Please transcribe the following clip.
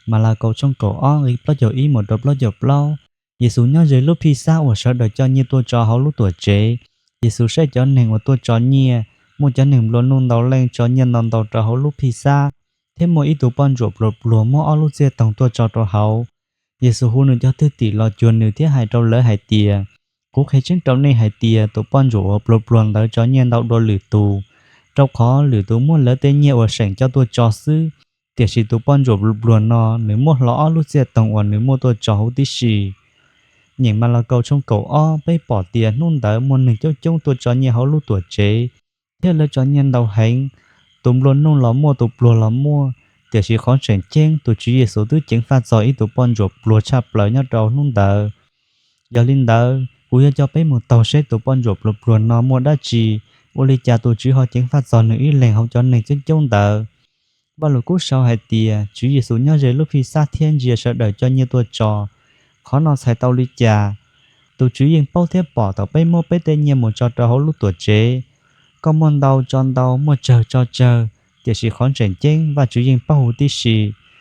Malakaus tshooj kaum ob nqe plaub caug ib mus rau plaub caug plaub. Yexus nyob ze lub Phijxab uas sawv daws coj nyiaj tuaj tso hauv lub tuam tsev. Yexus saib cov neeg uas tuaj tso nyiaj, muaj cov neeg nplua nuj ntau leej tso nyiaj ntau ntau rau hauv lub Phijxab, thiab muaj ib tug poj ntsuam pluag pluag muab ob lub txiaj toog tuaj tso rau hauv. Yexus hu nws cov thwj tim los cuag nws thiab hais rau lawv hais tias, Kuv qhia tseeb rau nej hais tias tus poj ntsuam uas pluag pluag ntawd tso nyiaj ntau dua lwm tus, rau qhov lwm tus muab lawv tej nyiaj uas seem coj tuaj tso xwb, tiam sis tus poj ntsuam pluag pluag no nws muab hlo ob lub txiaj toog uas nws muaj tuaj tso huv tib si. Nyeem Malakaus tshooj kaum ob, peb pom tias hnub ntawd muaj neeg coob coob tuaj tso nyiaj hauv lub tuam tsev, thiab lawv tso nyiaj ntau heev. Tus nplua nuj los muaj, tus pluag los muaj, tiam sis qhov tseem ceeb tus Tswv Yexus twb ceev faj txog ib tug poj ntsuam pluag tshaj plaws nyob rau hnub ntawd. Yog li ntawd, kuv yuav coj peb mus taug seb tus poj ntsuam pluag pluag no muaj dab tsi, ua li cas tus Tswv ho ceev faj txog nws ib leeg hauv cov neeg coob coob ntawd. Vajluskub sau hais tias Tswv Yexus nyob ze lub Phijxab thiab ntsia sawv daws coj nyiaj tuaj tso. Qhov no txhais tau li cas? Tus Tswv yeej paub thiab pom thaum peb muab peb tej nyiaj mus tso rau hauv lub tuam tsev. Koj muaj ntau tso ntau, muaj tsawg tso tsawg, tiam sis qhov tseem ceeb Vajtswv yeej paub huv tib si.